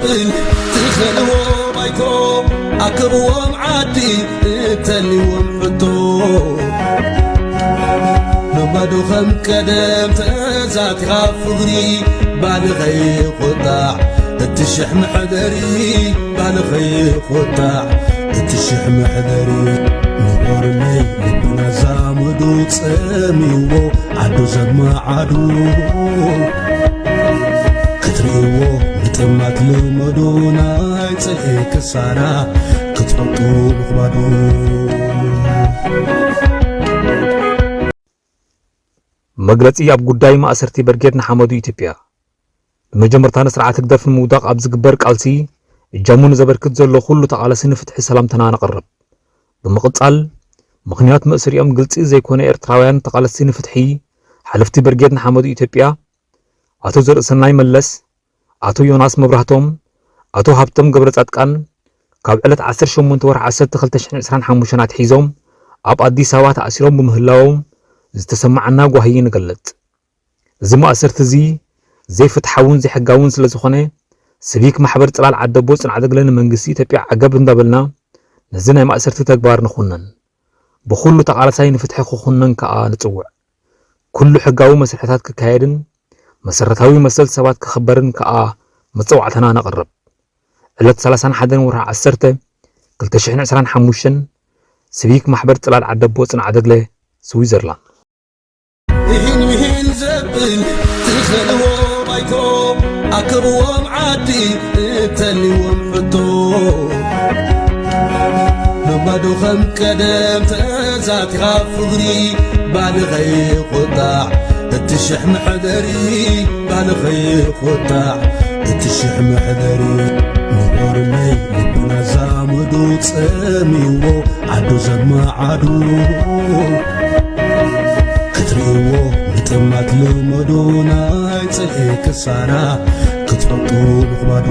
ትኸልዎ ባይቶ ኣክብዎም ዓዲ እተልዎም ሕቶ። ንባዶ ከም ቀደም ተዛቲኻ ፍቕሪ ባልኸይ ቁጣዕ እቲ ሽሕ መሕደሪ፣ ባልኸይ ቁጣዕ እቲ ሽሕ መሕደሪ። ንበሩለይ ልብና ዛመዱ ጸሚዎ ዓዱ ዘማዓዱ ክትርእይዎ ምጥማት ልመዱ ናይ ጽልኢ ክሳራ ክትፈልጡ ምኽባዱ። መግለጺ ኣብ ጉዳይ ማእሰርቲ በርጌድ ንሓመዱ ኢትዮጵያ። ብመጀመርታ ንስርዓት ህግደፍ ንምውዳቕ ኣብ ዝግበር ቃልሲ እጃሙ ንዘበርክት ዘሎ ኩሉ ተቓለሲ ንፍትሒ ሰላምታና ነቕርብ። ብምቕጻል፣ ምኽንያት መእሰሪኦም ግልጺ ዘይኮነ ኤርትራውያን ተቓለስቲ ንፍትሒ፣ ሓለፍቲ በርጌድ ንሓመዱ ኢትዮጵያ፣ ኣቶ ዘርእሰናይ መለስ፣ ኣቶ ዮናስ መብራህቶም፣ ኣቶ ሃብቶም ገብረጻድቃን፣ ካብ ዕለት ዓሰርተ ሸሞንተ ወርሒ ዓሰርተ ክልተ ሽሕን ዕስራን ሓሙሽተን ኣትሒዞም ኣብ ኣዲስ ኣበባ ተኣሲሮም ብምህላዎም ዝተሰማዓና ጓሂ ንገልጽ። እዚ ማእሰርቲ እዚ ዘይፍትሓውን ዘይሕጋውን ስለ ዝኾነ፣ ሲቪክ ማሕበር ጽላል ዓደቦ ጽንዓት ደግለ ንመንግስቲ ኢትዮጵያ ዓገብ እንዳበልና፣ ነዚ ናይ ማእሰርቲ ተግባር ንኹነን። ብኹሉ ተቓላሳይ ንፍትሒ ክኹነን ከኣ ንጽውዕ። ኩሉ ሕጋዊ መስርሕታት ክካየድን መሰረታዊ መሰል ሰባት ክኽበርን ከኣ መጸዋዕታና ነቕርብ። ዕለት ሰላሳን ሓደን ወርሒ ዓሰርተ ክልተ ሽሕን ዕስራን ሓሙሽተን፣ ሲቪክ ማሕበር ጽላል ዓደቦ ጽንዓት ደግለ፣ ስዊዘርላንድ። እሂን ምሂን ዘብል ትኸልዎ ባይቶ ኣክብዎም ዓዲ እተልዎም ሕቶ። ንባዶ ከም ቀደም ተዛቲኻ ፍቕሪ ባልኸይ ቁጣዕ እቲ ሽሕ መሕደሪ፣ ባልኸይ ቁጣዕ እቲ ሽሕ መሕደሪ። ንበሩለይ ልብና ዛመዱ ጸሚዎ ዓዱ ዘማዓዱ ክትርእይዎ ምጥማት ልመዱ ናይ ጽልኢ ክሳራ ክትፈልጡ ምኽባዱ።